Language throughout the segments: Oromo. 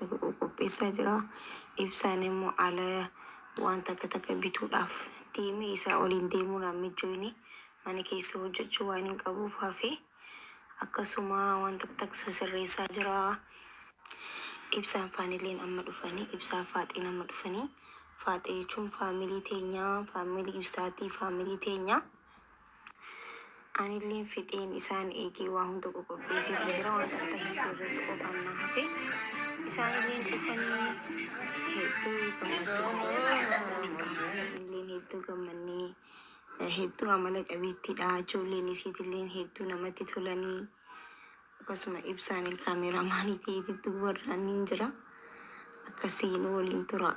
takka qoqopheessaa jira. Ibsaan immoo ala waan takka takka bituudhaaf deemee isaa oliin deemuudhaan mijooni mana keessa hojjechuu waan hin qabuuf hafe akkasuma waan takka takka sisirreessaa jira. Ibsaan faanilleen amma dhufanii, ibsaan faaxiin amma dhufanii. Faaxee jechuun faamilii teenyaa, faamilii ibsaatii, faamilii teenyaa. Anilleen fixeen isaan eegee waa hunda qoqopheesseetu jira. Waan takka takka sisirreessu qofaan na hafe. Isaanilleen dhufanii hedduu gammaddee jechuudha. Anilleen hedduu gammannee hedduu amala qabeettiidha. Ijoolleen isiitilleen hedduu namatti tolanii. Akkasuma ibsaan kaameeraamaanii ta'eeti duubarraan ni jira. Akkasiin waliin tura.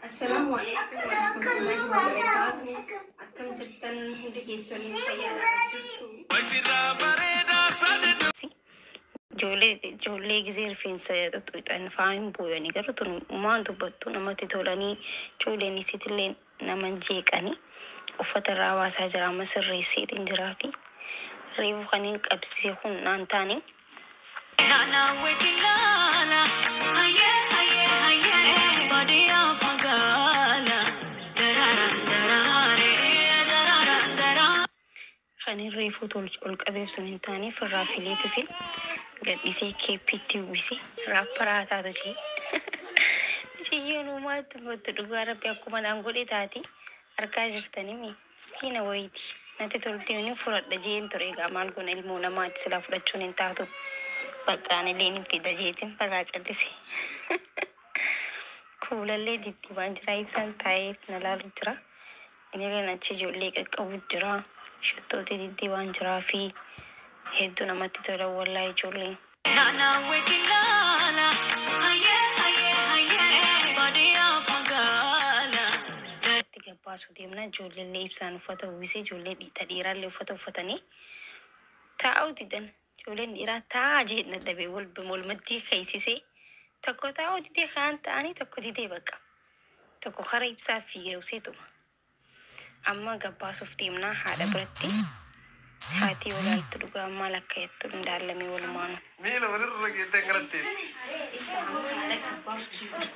Assalaamu alaikum warahmatullahi wabarakatuh. Akkam jirtan hundi keessanii, fayyaadhaa jirtu? Ijoollee gisee rifeensa xuxuxan faan hin booyanii garuu tun waan dubbattu namatti tolanii, ijoolleen isiitillee nama hin jeeqanii. Uffata irraa baasaa jira, amma sirreesseetiin jiraa fi reefu kan hin qabsiise kun naan taane. Kan hin reefuu ol qabeef sun hin taane firraa fileetifin gadhiisee keeppiitti uwwisee raapparaa taata jee. Mucayyoon uumaatti battu dhugaa rabbi akkuma naan godhe taati argaa jirtanii miskiina wayiiti. Natti toltee ni fudhadha jeen ture, egaa maal goona, ilmoo namaatti silaa fudhachuun hin taatu. Bakka anillee ni fida jeetiin firraa callise. Kuulallee diddiibaan jira, ibsaan taa'ee na laalu jira. Inilleen achi ijoollee qaqqabu jira. Shittooti diddiibaan jiraa fi hedduu namatti tola wallaahi ijoolleen. Itti gabbaasuu deemna, ijoolleellee ibsaan uffata uwwisee, ijoollee dhiiraallee uffata uffatanii taa'uu didan. Ijoolleen dhiiraa taa'aa jee dadhabee wal maddii keeysisee tokko taa'uu didee, kaan ta'anii tokko didee, bakka tokko kara ibsaa fiigee useetuma. Amma gabbaasuuf deemnaa haadha biratti. Haati olaaltu dhugaa maal akka jettu hin daallamee walumaanu. Miila walirra geettee akkanatti. Haadha gabbaasuuf deemna.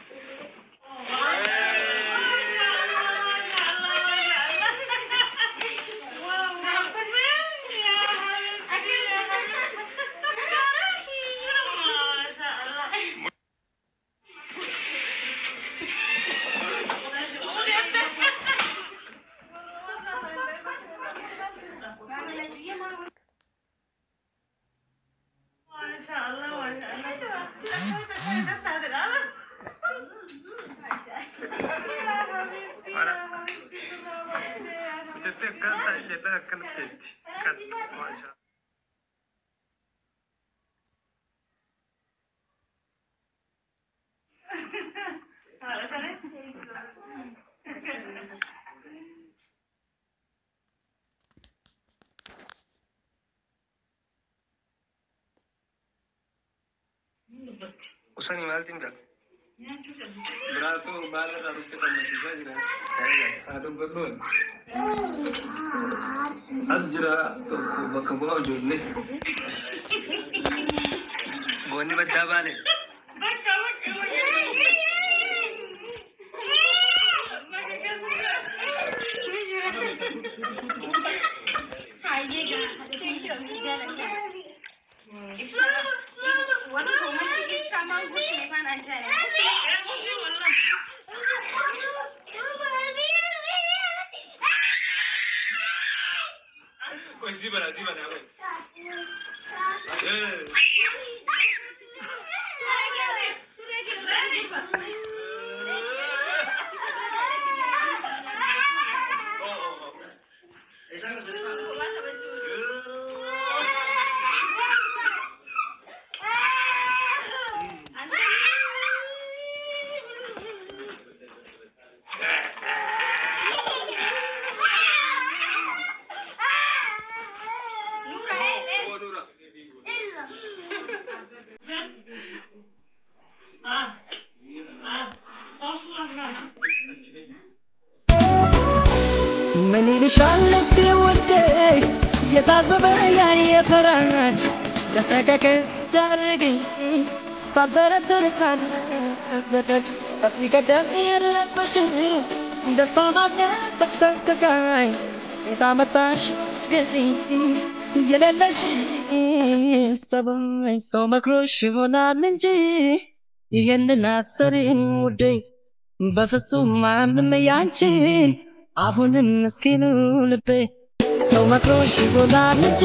Mucattii akkana taa'e jennaan akkanatti jetti. Akkas maashaa. Usanii maaltiin bira? Biraatu baala irraa dhufte qammasiisaa jira. Haa dubbadhuun. As jira tokko bakka bu'aa ijoollee. Goonni baddaa baale. Koi zibana zibana koi. ምን ይልሻል እስቲ ውዴ፣ የታዘበ ያየ ፈራጅ፣ ለሰቀቀን ስዳርገኝ ሳልበረትር ሳልዘጋጅ ከዚህ ቀደም የለበሽም ደስታ ማግኘት በፍተን ስቃይ የታመጣሽ ግኝ የሌለሽ ሰበኝ ሰው መክሮሽ ይሆናል እንጂ ይህንን አሰሪም ውዴ በፍጹም ማንም ያንቺን አሁንም ምስኪኑ ልቤ ሰው መክሮሽ ይሆናል እንጂ።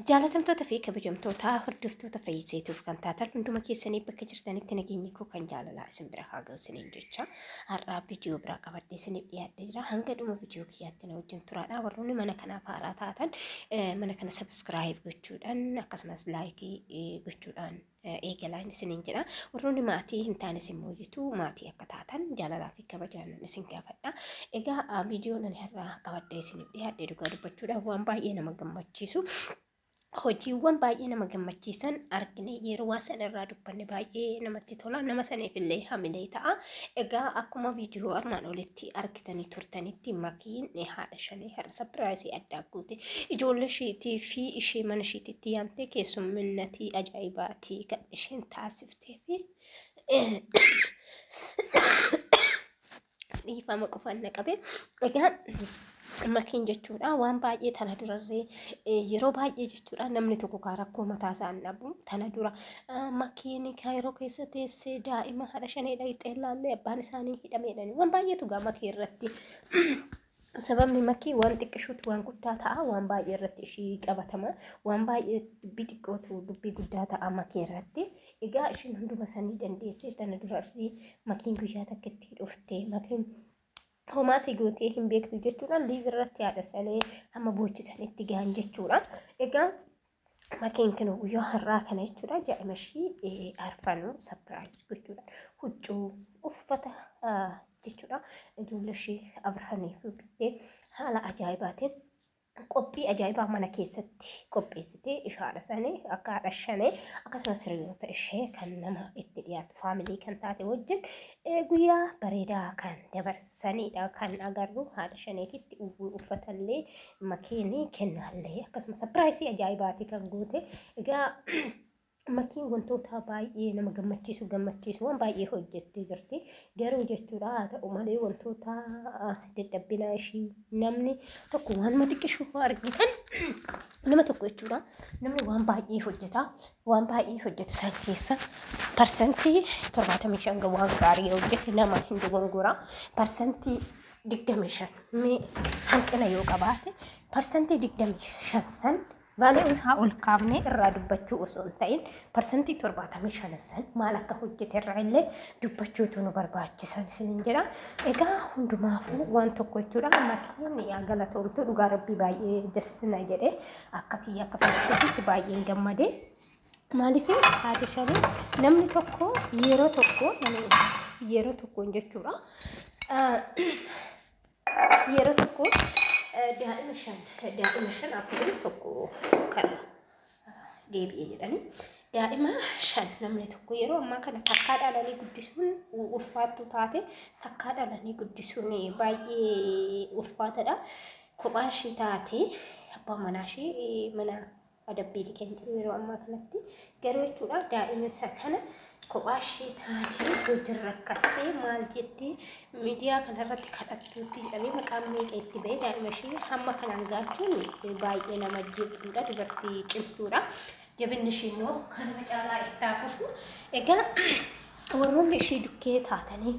Jaalatamtoota fi kabajamtoota hordoftoota fayyiseetuuf kan taatan hunduma keessanii bakka jirtanitti nageenyi koo kan jaalalaa isin bira haa ga'u isiniin jecha har'aa viidiyoo biraa qabadhee isiniif dhiyaadhee jira. Hanga dhuma viidiyoo kiyyaatti na wajjin turaadha. Warroonni mana kanaaf haaraa taatan mana kana subscribe gochuudhaan akkasumas like gochuudhaan eegalaan isiniin jedha. Warroonni maatii hin taanes immoo jitu maatii akka taatan jaalalaa fi kabajaan isin gaafadha. Egaa viidiyoon ani har'aa qabadhee isiniif dhiyaadhee dhugaa dubbachuudhaaf waan baay'ee nama gammachiisu. Hojiiwwan baay'ee nama gammachiisan argine yeroo waan sana irraa dubbanne baay'ee namatti tola, nama saniif illee hamilee ta'a. Egaa akkuma viidiyoo armaan olitti argitanii turtanitti Makiin haadha shanii har'a surprise addaa goote ijoollee isheetii fi ishee mana isheetitti yaamtee keessumminnatii ajaa'ibaatii kan isheen taasiftee fi dhiifama qofaan na qabe. Egaa Makiin jechuudha waan baay'ee tana durarree yeroo baay'ee jechuudha namni tokko kaa rakkoo mataa isaa hin dhabu. Tana dura Makiin Kaayiroo keessa teessee daa'ima haadha shanee dhaqxee ilaallee abbaan isaanii hidhameedhani waan baay'eetu gaa Makii irratti. Sababni Makii waan xiqqishuutu waan guddaa ta'a, waan baay'ee irratti ishii qabatama, waan baay'ee dubbii xiqqootu dubbii guddaa ta'a Makii irratti. Egaa ishiin hunduma sanii dandeessee tana durarree Makiin guyyaa takka itti dhuftee Makiin homaa si gootee hin beektu jechuudhaan liiv irratti haadha shanee hamma boochisanitti gahan jechuudha. Egaa Makiin kun guyyaa har'aa kana jechuudha daa'ima ishii arfanuu surprise gochuudha. Huccuu uffata jechuudha ijoollee ishii afraniif bittee haala ajaa'ibaatiin qophii ajaa'ibaa mana keessatti qopheessitee ishee haadha sanii akka haadha shanee akkasumas hiriyoota ishee kan nama itti dhiyaatu family kan taate wajjin guyyaa bareedaa kan dabarsanidha kan agarru. Haadha shaneetitti uffatallee Makiinii kennaallee akkasumas surprise ajaa'ibaati kan goote. Egaa Makiin wantoota baay'ee nama gammachiisu waan baay'ee hojjettee jirti. Garuu jechuudha haa ta'u malee wantoota dadhabbinaa ishii namni tokko waan xiqqishuu argitan nama tokko jechuudha. Namni waan baay'ee hojjeta. Waan baay'ee hojjetu san keessa 75% waan gaarii hojjete nama hin dogongora. 25% mee hanqina yoo qabaate 25% san baalee isaa ol kaafnee irraa dubbachuu osoo hin ta'in 75% san maal akka hojjete irraa illee dubbachuutu nu barbaachisan isiniin jedha. Egaa hundumaafuu waan tokko jechuudha. Makiin yaa galatoomtu dhugaa rabbii baay'ee jassina jedhe akka kiyya akka fayyisuutti baay'een gammade. Maaliif haati shanii namni tokko yeroo tokko yeroo tokkoon jechuudha. Yeroo tokko daa'ima shan afurii tokko kan deebi'ee jedhani. Daa'ima shan namni tokko yeroo ammaa kana takkaa dhalanii guddisuun ulfaattuu taate takkaa dhalanii guddisuun baay'ee ulfaatadha. Kophaa ishee taate abbaa manaa ishee mana adabbiiti kan jiru yeroo ammaa kanatti. Garuu jechuudha daa'ima isa kana kophaa ishee taatee hojii rakkattee maal jettee miidiyaa kanarratti kadhattuutti jedhamee maqaan meeqa itti ba'ee daa'ima ishee hamma kanaan gaachuun baay'ee nama jibduudha, dubartii cimtuudha. Jabinni ishee immoo kanuma caalaa itti hafuufu. Egaa warroonni ishee dukkee taatanii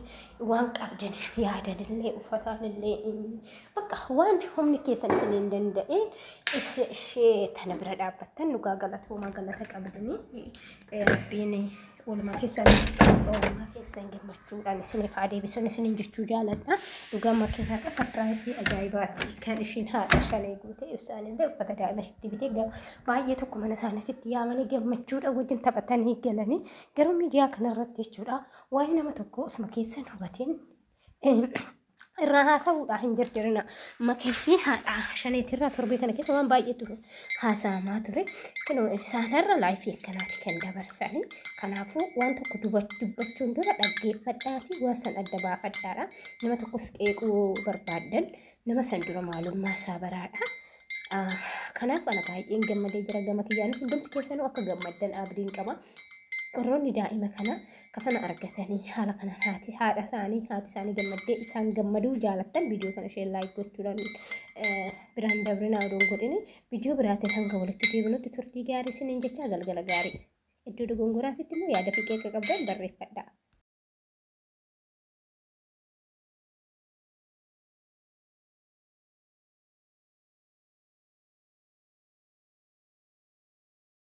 waan qabdan yaadanillee uffatanillee bakka waan humni keessan isin hin danda'een ishee tana bira dhaabbattan dhugaa galatoomaa galata qabdanii rabbiin oolmaa keessan gammachuudhaan isiniif haa deebisuun isiniin jechuu jaaladha. Dhugaa Makiin har'a surprise ajaa'ibaati kan ishiin haadha shanee guute ibsaanillee uffata daa'ima isheetti bitee baay'ee tokko mana isaaniitti yaamanii gammachuudha wajjin taphatanii galanii garuu miidiyaa kanarratti jechuudha waa'ee nama tokko osuma keessan hubateen Irraa haasa'uudhaa hin jirjirina. Makii fi haadha shaneetirraa torbee kana keessa waan baay'eetu haasa'amaa ture. Kunoo isaan har'a laayifii akkanaati kan dabarsanii. Kanaafuu waan tokko dubbachuun dura dhaggeeffadhaati waan san adda baafadhaadha. Nama tokkos qeequu barbaaddan nama san dura maalummaa isaa baraadha. Kanaaf ana baay'een gammadee jira gama kiyyaan, hundumti keessanuu akka gammaddan abdiin qaba. Warroonni daa'ima kana kafana argatanii haala kanaan haati haadha isaanii haati isaanii gammaddee isaan gammaduu jaalattan viidiyoo kana isheen laayik gochuudhaan biraan dabrinaa odoon godhini. Viidiyoo biraatiin hanga walitti deebinutti turtii gaarii isiniin jecha, galgala gaarii. Iddoo dogongoraafitti immoo yaada fi qeeqa qabdan barreeffadhaa.